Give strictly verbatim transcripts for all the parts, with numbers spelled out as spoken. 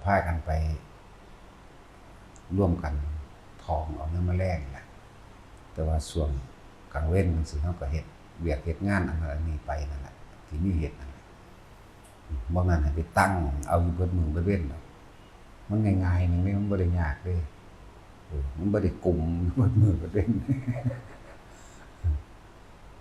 พากันไปร่วมกันท่องเอายามมื้อแลงนี่ล่ะ แต่ว่าช่วงกลางเว็นจั่งซี้ เฮาก็เฮ็ดเวียกเฮ็ดงานอันนั้นอันนี้ไปนั่นแหละ ที่มีเฮ็ดนั่นแหละ บ่แม่นให้ไปตั้งเอาอยู่เบิดมื้อเบิดเว็นดอก มันง่ายๆ หนึ่งเด้ มันบ่ได้ยากเด้ เออ มันบ่ได้กุมอยู่เบิดมื้อเบิดเว็น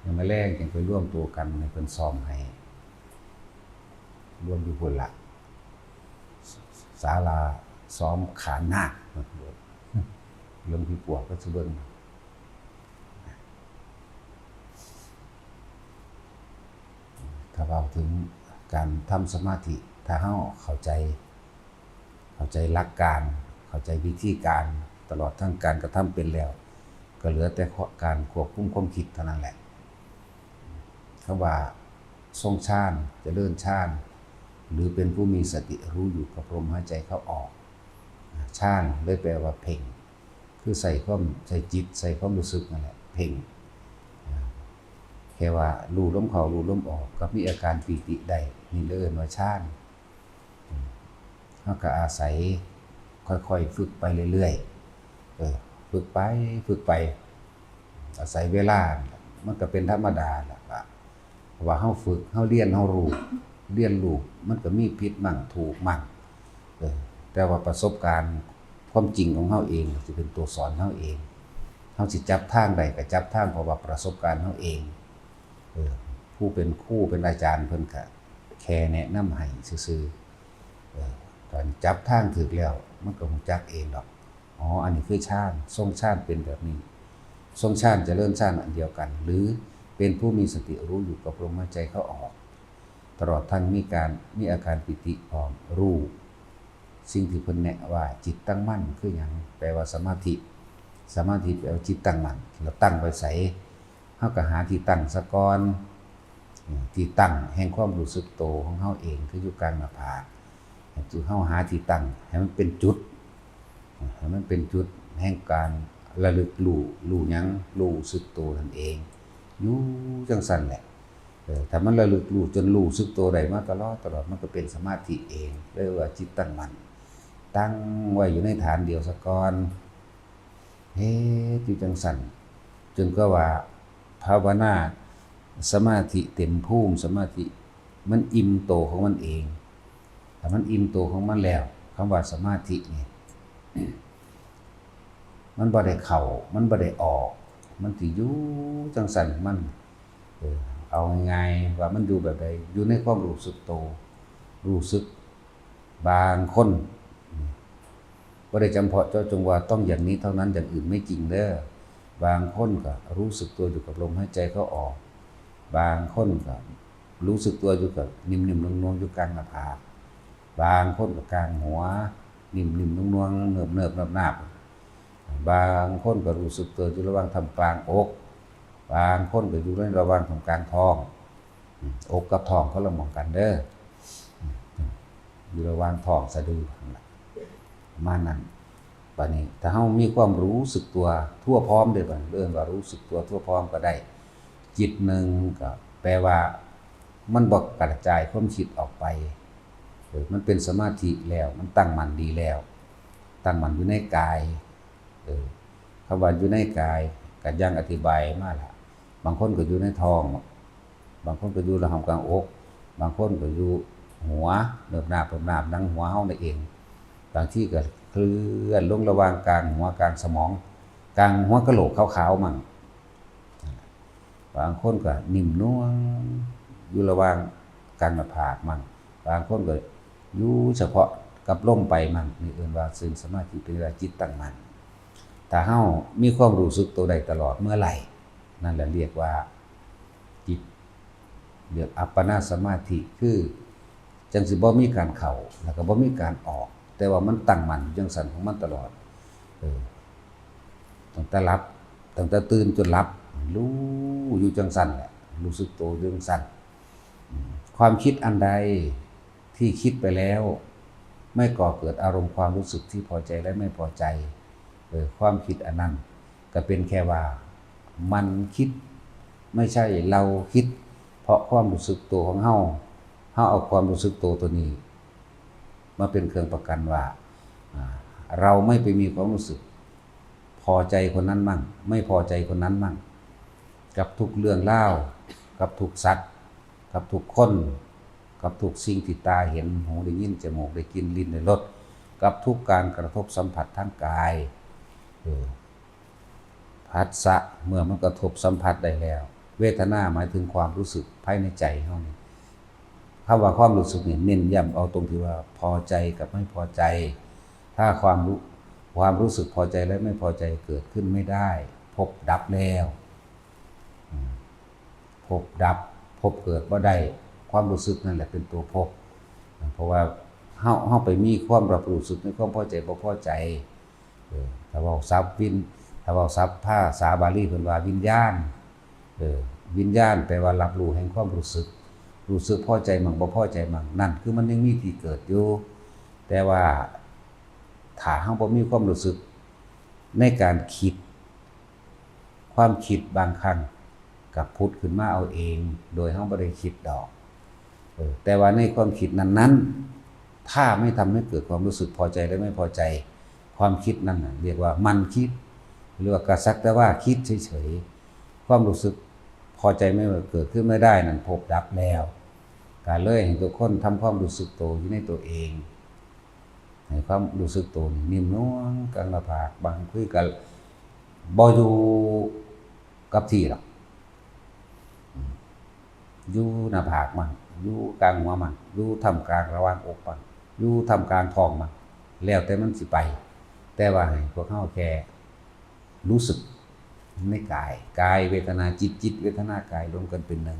ยามมื้อแลงจั่งไปรวมตัวกันให้เพิ่นซ้อมให้ รวมอยู่พุ้นละ ศาลาซ้อมขานนาค หลวงพี่ปวกก็สิเบิ่ง ถ้าเว้าถึงการทำสมาธิ ถ้าเฮาเข้าใจ เข้าใจหลักการ เข้าใจวิธีการ ตลอดทั้งการกระทำเป็นแล้ว ก็เหลือแต่การควบคุมความคิดเท่านั้นแหละ คำว่าทรงฌาน เจริญฌาน หรือเป็นผู้มีสติรู้อยู่กับลมหายใจเข้าออก ฌานเลยแปลว่าเพ่ง คือใส่ความ ใส่จิต ใส่ความรู้สึกนั่นแหละ เพ่ง แค่ว่ารู้ลมเข้า รู้ลมออก ก็มีอาการปีติได้ นี่เลยเอิ้นว่าฌาน เฮาก็อาศัยค่อยๆ ฝึกไปเรื่อยๆ เออ ฝึกไป ฝึกไป อาศัยเวลา มันก็เป็นธรรมดาล่ะ ว่า เพราะว่าเฮาฝึก เฮาเรียน เฮารู้ เรียนรู้ มันก็มีผิดมั่ง ถูกมั่ง เออ แต่ว่าประสบการณ์ความจริงของเฮาเอง สิเป็นตัวสอนเฮาเอง เฮาสิจับทางได้ก็จับทาง เพราะว่าประสบการณ์เฮาเอง เออ ผู้เป็นครูเป็นอาจารย์เพิ่นก็แค่แนะนำให้ซื่อๆ เออ ตอนจับทางถูกแล้ว มันก็รู้จักเองดอก อ๋อ อันนี้คือฌาน ทรงฌานเป็นแบบนี้ ทรงฌานเจริญฌานอันเดียวกัน หรือเป็นผู้มีสติรู้อยู่กับลมหายใจเข้าออก ตลอดทั้งมีการ มีอาการปีติพร้อม รู้สิ่งที่เพิ่นแนะว่าจิตตั้งมั่นคือหยัง แปลว่าสมาธิ สมาธิแปลว่าจิตตั้งมั่น แล้วตั้งไว้ไส เฮาก็หาที่ตั้งซะก่อน อืม ที่ตั้งแห่งความรู้สึกโตของเฮาเองคืออยู่กลางหน้าผาก ให้จุด เฮาหาที่ตั้งให้มันเป็นจุด ให้มันเป็นจุดแห่งการระลึกรู้ รู้หยัง รู้สึกโตนั่นเอง อยู่จั่งซั้นแหละ เออ ถ้ามันระลึกรู้จนรู้สึกโตได้มาตลอด ตลอด มันก็เป็นสมาธิเอง เรียกว่าจิตตั้งมั่น ตั้งไว้อยู่ในฐานเดียวซะก่อน เฮ็ดอยู่จั่งซั้น จนกว่าว่าภาวนาสมาธิเต็มภูมิ สมาธิมันอิ่มโตของมันเอง ถ้ามันอิ่มโตของมันแล้ว คำว่าสมาธินี่ มันบ่ได้เข้า มันบ่ได้ออก มันสิอยู่จั่งซั้นของมัน เออ เอาง่ายๆ ว่ามันอยู่แบบใด อยู่ในความรู้สึกโต รู้สึก บางคน บ่ได้จำเพาะเจาะจงว่าต้องอย่างนี้เท่านั้น อย่างอื่นไม่จริงเด้อ บางคนก็รู้สึกตัวอยู่กับลมหายใจเข้าออก บางคนก็รู้สึกตัวอยู่กับนิ่มๆ นวลๆ อยู่กลางหน้าผาก บางคนก็กลางหัว นิ่มๆ นวลๆ เนิบๆ นาบๆ บางคนก็รู้สึกตัวอยู่ระหว่างท่ามกลางอก บางคนก็อยู่ในระหว่างท่ามกลางท้อง อืม อกกับท้องคนละหม่องกันเด้อ อืม อยู่ระหว่างท้องสะดือนั่นล่ะ ประมาณนั้น บัดนี้ถ้าเฮามีความรู้สึกตัวทั่วพร้อมเด้ บัดนี้เอิ้นว่ารู้สึกตัวทั่วพร้อมก็ได้ จิตหนึ่งก็แปลว่ามันบ่กระจายความคิดออกไป เออ มันเป็นสมาธิแล้ว มันตั้งมั่นดีแล้ว ตั้งมั่นอยู่ในกาย เออ คำว่าอยู่ในกายก็อย่างอธิบายมาล่ะ บางคนก็อยู่ในท้อง บางคนก็อยู่ระหว่างกลางอก บางคนก็อยู่หัว เนิบนาบ เนิบนาบ หนังหัวเฮานั่นเอง บางทีก็เคลื่อนลงระหว่างกลางหัว กลางสมอง กลางหัวกะโหลกขาวๆ มั่ง บางคนก็นิ่มนวลอยู่ระหว่างกลางหน้าผากมั่ง บางคนก็อยู่เฉพาะกับลมไปมั่ง นี่เอิ้นว่าซึ่งสมาธิเป็นเวลาจิตตั้งมั่น ถ้าเฮามีความรู้สึกตัวได้ตลอดเมื่อไหร่ นั่นแหละเรียกว่าจิต เรียกอัปปนาสมาธิ คือจั่งสิบ่มีการเข้า แล้วก็บ่มีการออก แต่ว่ามันตั้งมั่นอยู่จั่งซั้นของมันตลอด เออ ตั้งแต่หลับ ตั้งแต่ตื่นจนหลับ รู้อยู่จั่งซั้นแหละ รู้สึกตัวอยู่จั่งซั้น อืม ความคิดอันใดที่คิดไปแล้ว ไม่ก่อเกิดอารมณ์ความรู้สึกที่พอใจและไม่พอใจ เออ ความคิดอันนั้นก็เป็นแค่ว่ามันคิด ไม่ใช่เราคิด เพราะความรู้สึกตัวของเฮา เฮาเอาความรู้สึกตัวตัวนี้ มาเป็นเครื่องประกันว่า อ่า เราไม่ไปมีความรู้สึกพอใจคนนั้นมั่ง ไม่พอใจคนนั้นมั่ง กับทุกเรื่องราว กับทุกสัตว์ กับทุกคน กับทุกสิ่งที่ตาเห็น หูได้ยิน จมูกได้กลิ่น ลิ้นได้รส กับทุกการกระทบสัมผัสทางกาย เออ ผัสสะเมื่อมันกระทบสัมผัสได้แล้ว เวทนาหมายถึงความรู้สึกภายในใจเฮานี่ คำว่าความรู้สึกนี่เน้นย้ำเอาตรงที่ว่าพอใจกับไม่พอใจ ถ้าความรู้ ความรู้สึกพอใจและไม่พอใจเกิดขึ้นไม่ได้ ภพดับแล้ว อืม ภพดับ ภพเกิดบ่ได้ ความรู้สึกนั่นแหละเป็นตัวภพ เพราะว่าเฮา เฮาไปมีความรับรู้สึกในความพอใจบ่พอใจ เออ ถ้าเว้าศัพท์วิญ ถ้าเว้าศัพท์ภาษาบาลีเพิ่นว่าวิญญาณ เออ วิญญาณแปลว่ารับรู้แห่งความรู้สึก รู้สึกพอใจมั่งบ่พอใจมั่ง นั่นคือมันยังมีที่เกิดอยู่ แต่ว่าถ้าเฮาบ่มีความรู้สึกในการคิด ความคิดบางครั้งก็ผุดขึ้นมาเอาเอง โดยเฮาบ่ได้คิดดอก เออ แต่ว่าในความคิดนั้นๆ ถ้าไม่ทำให้เกิดความรู้สึกพอใจและไม่พอใจ ความคิดนั้นน่ะเรียกว่ามันคิด หรือว่าก็สักแต่ว่าคิดเฉยๆ ความรู้สึกพอใจไม่เกิดขึ้นไม่ได้นั่นภพดับแล้ว ก็เลยให้ทุกคนทำความรู้สึกโตอยู่ในตัวเอง ให้ความรู้สึกโตนี่นิ่มนวลกลางหน้าผาก บางคือก็บ่อยู่กับที่หรอก อืม อยู่หน้าผากมั่ง อยู่กลางหัวมั่ง อยู่ท่ามกลางระหว่างอกมั่ง อยู่ท่ามกลางท้องมั่ง แล้วแต่มันสิไป แต่ว่าให้พวกเฮาแค่รู้สึกในกาย กายเวทนาจิต จิตเวทนากายรวมกันเป็นหนึ่ง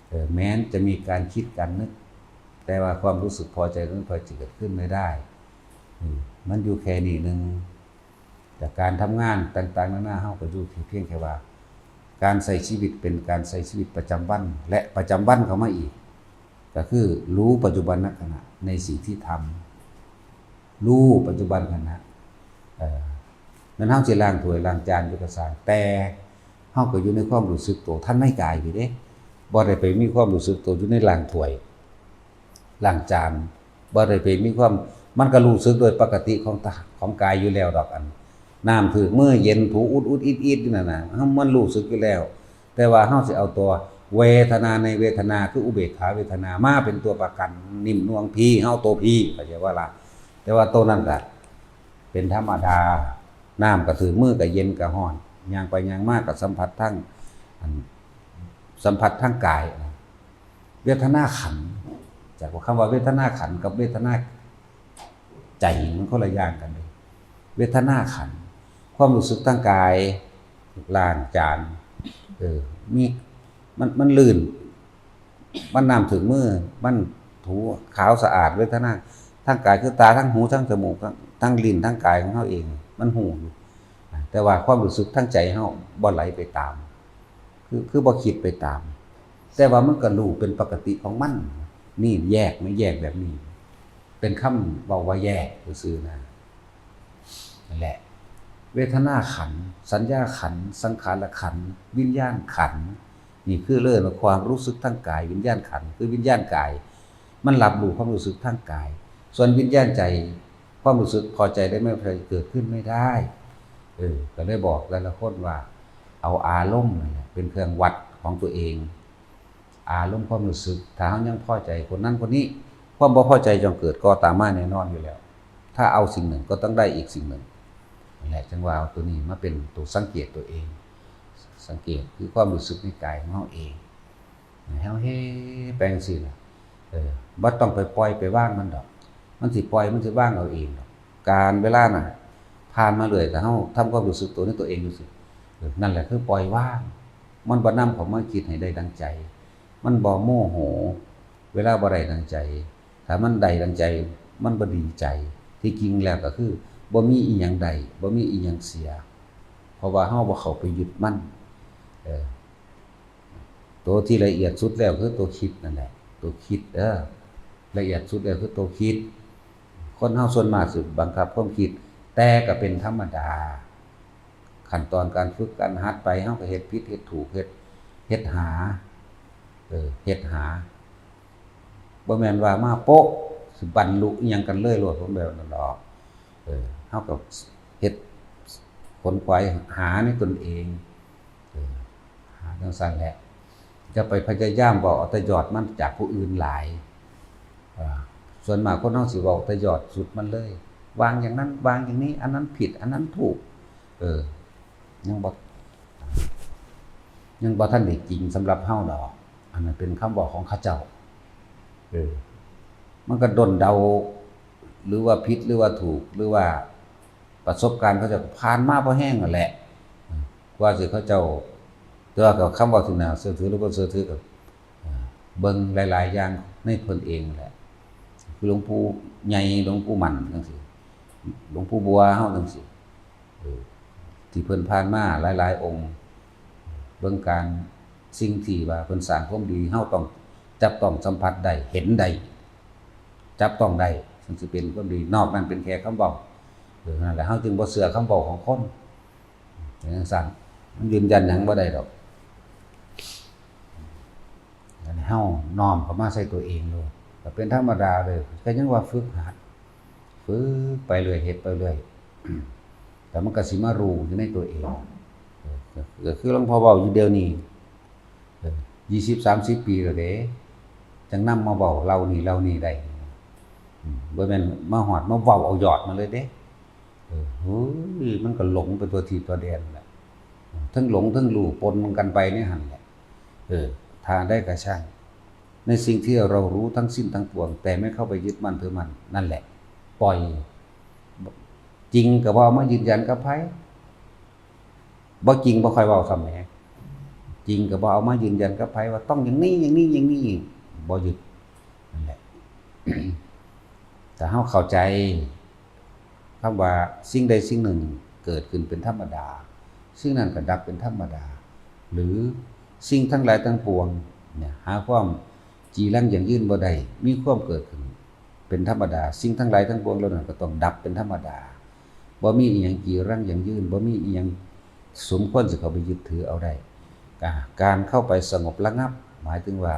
เออ แม้นจะมีการคิดการนึก แต่ว่าความรู้สึกพอใจนั้นพอจะเกิดขึ้นไม่ได้ อืม มันอยู่แค่นี้หนึ่ง แต่การทำงานต่างๆนานา เฮาก็อยู่ที่เพียงแค่ว่า การใช้ชีวิตเป็นการใช้ชีวิตประจำวัน และประจำวันเข้ามาอีก ก็คือรู้ปัจจุบันขณะในสิ่งที่ทำ รู้ปัจจุบันขณะ เอ่อ แม้นเฮาสิล้างถ้วยล้างจานอยู่ก็ซ่าง แต่เฮาก็อยู่ในความรู้สึกโตทันในกายอยู่เด้ บ่ได้ไปมีความรู้สึกโตอยู่ในล้างถ้วย ล้างจาน บ่ได้ไปมีความ มันก็รู้สึกโดยปกติของตา ของกายอยู่แล้วดอก อันน้ำถืกมือเย็นถูอุดอุดอิดอิดอยู่นั่นน่ะ เฮามันรู้สึกอยู่แล้ว แต่ว่าเฮาสิเอาตัวเวทนาในเวทนา คืออุเบกขาเวทนามาเป็นตัวประกัน นิ่มนวลพี เฮาตัวพี เข้าใจว่าล่ะ แต่ว่าตัวนั้นก็เป็นธรรมดา น้ำก็ถืกมือก็เย็นก็ร้อน ย่างไปย่างมาก็สัมผัสทั้ง อัน สัมผัสทางกาย เวทนาขันธ์ จากคำว่าเวทนาขันธ์กับเวทนาใจมันคนละอย่างกันเลย เวทนาขันธ์ ความรู้สึกทางกาย ล้างจาน เออ มี มัน มันลื่น มันน้ำถืกมือ มันถูขาวสะอาด เวทนาทางกายคือตา ทั้งหู ทั้งจมูก ทั้ง ทั้งลิ้น ทั้งกายของเฮาเอง มันฮู้อยู่ แต่ว่าความรู้สึกทางใจเฮาบ่ไหลไปตาม คือ คือบ่คิดไปตาม แต่ว่ามันก็รู้เป็นปกติของมัน นี่แยก ไม่แยกแบบนี้ เป็นคำเว้าว่าแยกซื่อๆนะ นั่นแหละ เวทนาขันธ์ สัญญาขันธ์ สังขารขันธ์ วิญญาณขันธ์ นี่คือเรื่องของความรู้สึกทางกาย วิญญาณขันธ์ คือวิญญาณกาย มันรับรู้ความรู้สึกทางกาย ส่วนวิญญาณใจ ความรู้สึกพอใจได้ไม่พอใจเกิดขึ้นไม่ได้ เออ ก็เลยบอกแต่ละคนว่า เอาอารมณ์นั่นแหละเป็นเครื่องวัดของตัวเอง อารมณ์ความรู้สึก ถ้าเฮายังพอใจคนนั้นคนนี้ ความบ่พอใจย่อมเกิดก่อตามมาแน่นอนอยู่แล้ว ถ้าเอาสิ่งหนึ่งก็ต้องได้อีกสิ่งหนึ่ง นั่นแหละ จึงว่าเอาตัวนี้มาเป็นตัวสังเกตตัวเอง สังเกตคือความรู้สึกในกายของเฮาเอง ให้เฮาเฮ็ดไปจั่งซี้ล่ะ เออ บ่ต้องไปปล่อยไปวางมันดอก มันสิปล่อยมันสิวางเอาเองดอก การเวลาน่ะ ผ่านมาเรื่อย ถ้าเฮาทำความรู้สึกตัวในตัวเองอยู่ซื่อ เออ นั่นแหละคือปล่อยวาง มันบ่นำเข้ามาคิดให้ได้ดังใจ มันบ่โมโห เวลาบ่ได้ดังใจ ถ้ามันได้ดังใจ มันบ่ดีใจ ที่จริงแล้วก็คือบ่มีอิหยังได้ บ่มีอิหยังเสีย เพราะว่าเฮาบ่เข้าไปยึดมัน เออ ตัวที่ละเอียดสุดแล้วคือตัวคิดนั่นแหละ ตัวคิดเด้อ ละเอียดสุดแล้วคือตัวคิด คนเฮาส่วนมากสิบังคับความคิด แต่ก็เป็นธรรมดา ขั้นตอนการฝึกการหัดไป เฮาก็เฮ็ดผิดเฮ็ดถูก เฮ็ด เฮ็ดหา เออ เฮ็ดหา บ่แม่นว่ามาโป๊ะ สิบรรลุอิหยังกันเลยโลด ผมแบบนั้นดอก เออ เฮาก็เฮ็ดขนขวายหาในตนเอง เออ หาจั่งซั้นแหละ อย่าไปพยายามเว้าเอาแต่ยอดมันจากผู้อื่นหลาย เออ ส่วนมากคนเฮาสิเว้าแต่ยอดสุดมันเลย วางอย่างนั้น วางอย่างนี้ อันนั้นผิด อันนั้นถูก เออ ยังบ่ ยังบ่ทันได้จริงสำหรับเฮาดอก อันนั้นเป็นคำเว้าของเขาเจ้า เออ มันก็ด้นเดา หรือว่าผิด หรือว่าถูก หรือว่าประสบการณ์เขาเจ้าก็ผ่านมาพอแฮงนั่นแหละ กว่าสิเขาเจ้า แต่ว่าก็คำเว้าที่น่าเชื่อถือหรือบ่เชื่อถือก็ เอ่อ เบิ่งหลายๆอย่างในเพิ่นเองแหละ คือหลวงปู่ใหญ่ หลวงปู่มั่นจั่งซี้ หลวงปู่บัวเฮาจั่งซี้ เออ ที่เพิ่นผ่านมาหลายๆองค์ เบิ่งการ สิ่งที่ว่าเพิ่นสร้างความดี เฮาต้องจับต้องสัมผัสได้ เห็นได้ จับต้องได้ ถึงสิเป็นความดี นอกนั้นเป็นแค่คำเว้า เออ นั่นแหละ เฮาจึงบ่เชื่อคำเว้าของคน เป็นจั่งซั้น มันยืนยันหยังบ่ได้ดอก อันนี้เฮาน้อมเข้ามาใส่ตัวเองโลด ก็เป็นธรรมดาเลย ก็ยังว่าฝึกหัด ฝึกไปเรื่อย เฮ็ดไปเรื่อย แต่มันก็สิมารู้อยู่ในตัวเอง เออ ก็ ก็คือหลวงพ่อเว้าอยู่เดี๋ยวนี้ เออ ยี่สิบ สามสิบ ปีแล้วเด้ จั่งนำมาเว้าเล่านี่เล่านี่ได้ อืม บ่แม่นมาฮอดมาเว้าเอายอดมาเลยเด้ เออ เฮ้ย มันก็หลงไปทั่วทิศทั่วแดนแหละ เทิงหลงเทิงรู้ปนกันไปในหั่นแหละ เออ ถ้าได้ก็ช่าง ในสิ่งที่เรารู้ทั้งสิ้นทั้งปวง แต่ไม่เข้าไปยึดมั่นถือมั่น นั่นแหละ ปล่อย จริงก็บ่เอามายืนยันกับไผ บ่จริงบ่ค่อยเว้าซ้ำแหม จริงก็บ่เอามายืนยันกับไผว่าต้องอย่างนี้ อย่างนี้ อย่างนี้ บ่ยึด นั่นแหละ ถ้าเฮาเข้าใจคำว่าสิ่งใดสิ่งหนึ่งเกิดขึ้นเป็นธรรมดา สิ่งนั้นก็ดับเป็นธรรมดา หรือสิ่งทั้งหลายทั้งปวงเนี่ย หาความจีรังยั่งยืนบ่ได้ มีความเกิดขึ้นเป็นธรรมดา สิ่งทั้งหลายทั้งปวงเหล่านั้นก็ต้องดับเป็นธรรมดา บ่มีอิหยังจีรังยั่งยืน บ่มีอิหยังสมควรสิเข้าไปยึดถือเอาได้ กา- การเข้าไปสงบระงับ หมายถึงว่า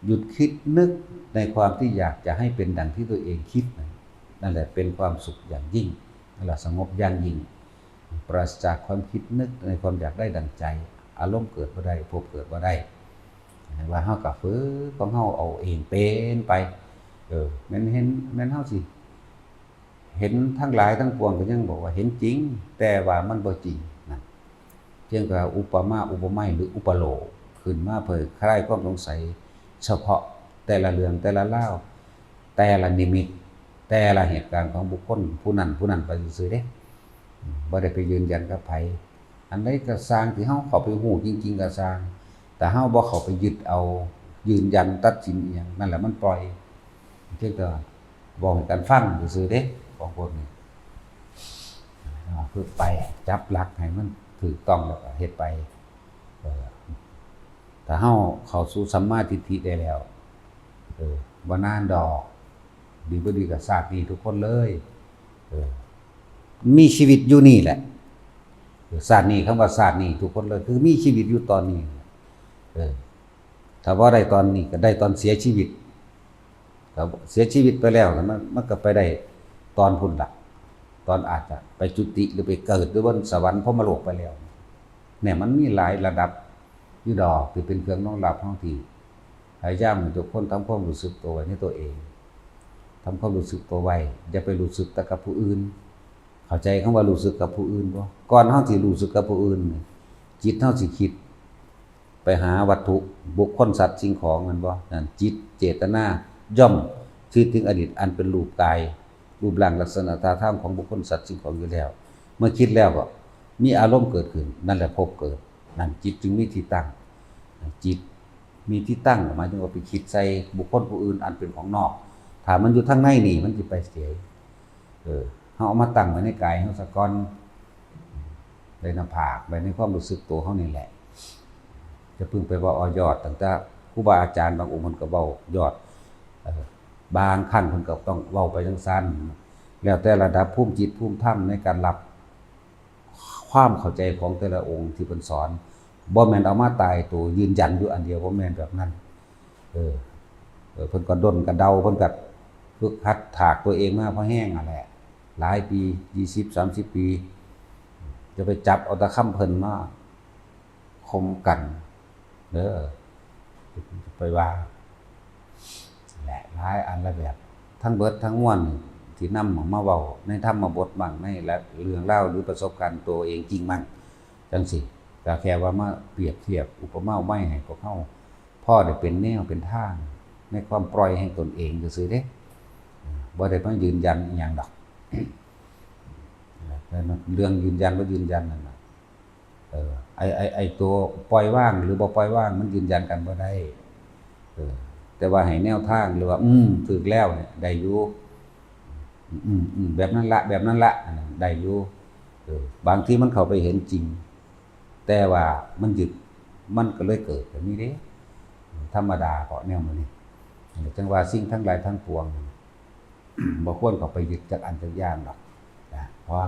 หยุดคิดนึกในความที่อยากจะให้เป็นดังที่ตัวเองคิดนะ นั่นแหละเป็นความสุขอย่างยิ่ง นั่นแหละสงบอย่างยิ่ง ปราศจากความคิดนึกในความอยากได้ดังใจ อารมณ์เกิดบ่ได้ ภพเกิดบ่ได้ ว่าเฮาก็ฝึกของเฮาเอาเองเป็นไป เออ แม่นเห็น แม่นเฮาสิ เห็นทั้งหลายทั้งปวงก็ยังบอกว่าเห็นจริง แต่ว่ามันบ่จริงนะ เพียงแต่อุปมาอุปไมยหรืออุปโลกน์ขึ้นมาเพื่อคลายความสงสัย เฉพาะแต่ละเรื่องแต่ละราว แต่ละนิมิต แต่ละเหตุการณ์ของบุคคลผู้นั้นผู้นั้นไปซื่อๆเด้ อืม บ่ได้ไปยืนยันกับไผ อันใดก็ซ่างที่เฮาเข้าไปฮู้จริงๆก็ซ่าง แต่เฮาบ่เข้าไปยึดเอา ยืนยันตัดสินอิหยัง นั่นแหละมันปล่อย เพียงแต่เว้าให้กันฟังซื่อๆเด้ ของพวกนี้ อ่า ฝึกไป จับหลักให้มันถูกต้องแล้วก็เฮ็ดไป เออ ถ้าเฮาเข้าสู่สัมมาทิฏฐิได้แล้ว เออ บ่นานดอก ดีบ่ดีก็ชาตินี้ทุกคนเลย เออ มีชีวิตอยู่นี่แหละ เออ ชาตินี้ คำว่าชาตินี้ทุกคนเลย คือมีชีวิตอยู่ตอนนี้ เออ ถ้าบ่ได้ตอนนี้ก็ได้ตอนเสียชีวิต ก็เสียชีวิตไปแล้วนะ มัน มันก็ไปได้ตอนพุ้นละ ตอนอาจจะไปจุติหรือไปเกิดอยู่บนสวรรค์พรหมโลกไปแล้ว เนี่ยมันมีหลายระดับอยู่ดอกที่เป็นเครื่องรองรับเฮา ที่พยายามให้ทุกคนทำความรู้สึกตัวไว้ในตัวเอง ทำความรู้สึกตัวไว้ อย่าไปรู้สึกแต่กับผู้อื่น เข้าใจคำว่ารู้สึกกับผู้อื่นบ่? ก่อนเฮาสิรู้สึกกับผู้อื่นนี่ จิตเฮาสิคิดไปหาวัตถุ บุคคล สัตว์ สิ่งของ แม่นบ่? นั่นจิตเจตนาย่อมคิดถึงอดีตอันเป็นรูปกาย รูปร่างลักษณะท่าทางของบุคคล สัตว์ สิ่งของอยู่แล้ว เมื่อคิดแล้วก็มีอารมณ์เกิดขึ้น นั่นแหละภพเกิด นั่นจิตจึงมีที่ตั้ง จิตมีที่ตั้งหมายถึงว่าไปคิดใส่บุคคลผู้อื่นอันเป็นของนอก ถ้ามันอยู่ทางในนี่มันสิไปไส เออ เฮาเอามาตั้งไว้ในกายเฮาซะก่อน ไว้หน้าผาก ไว้ในความรู้สึกตัวเฮานี่แหละ จะเพิ่งไปว่าเอายอด ตั้งแต่ครูบาอาจารย์บางองค์เพิ่นก็เว้ายอด เออ บางครั้งเพิ่นก็ต้องเว้าไปจั่งซั้น แล้วแต่ระดับภูมิจิตภูมิธรรมในการรับความเข้าใจของแต่ละองค์ที่เพิ่นสอน บ่แม่นเอามาตายตัวยืนยันอยู่อันเดียว บ่แม่นแบบนั้น เออ เออ เพิ่นก็ด้นก็เดา เพิ่นก็ ฝึกหัดถากตัวเองมาพอแฮงนั่นแหละ หลายปี ยี่สิบ สามสิบ ปี จะไปจับเอาแต่คำเพิ่นมาข่มกันเด้อ ไปว่า และหลายอันละแบบ ทั้งเบิดทั้งมวลที่นำออกมาเว้าในธรรมบทบ้าง ในเรื่องราวหรือประสบการณ์ตัวเองจริงบ้าง จั่งซี้ ก็แค่ว่ามาเปรียบเทียบอุปมาอุปไมยให้พวกเฮาพอได้เป็นแนวเป็นทางในความปล่อยแห่งตนเองซื่อๆเด้ บ่ได้มายืนยันอีหยังดอก เรื่องยืนยันบ่ยืนยันนั่นน่ะ เออ ไอ้ ไอ้ ไอ้ตัวปล่อยวางหรือบ่ปล่อยวางมันยืนยันกันบ่ได้ เออ แต่ว่าให้แนวทางหรือว่า อืม ถูกแล้วเนี่ย ได้อยู่ อืม อืม แบบนั้นละ แบบนั้นละ อันนั้นได้อยู่ เออ บางทีมันเข้าไปเห็นจริง แต่ว่ามันยึด มันก็เลยเกิดแบบนี้เด้ ธรรมดา เพราะแนวมันนี่ จั่งว่าสิ่งทั้งหลายทั้งปวง บ่ควรเข้าไปยึดจักอันจักอย่างดอกนะ เพราะ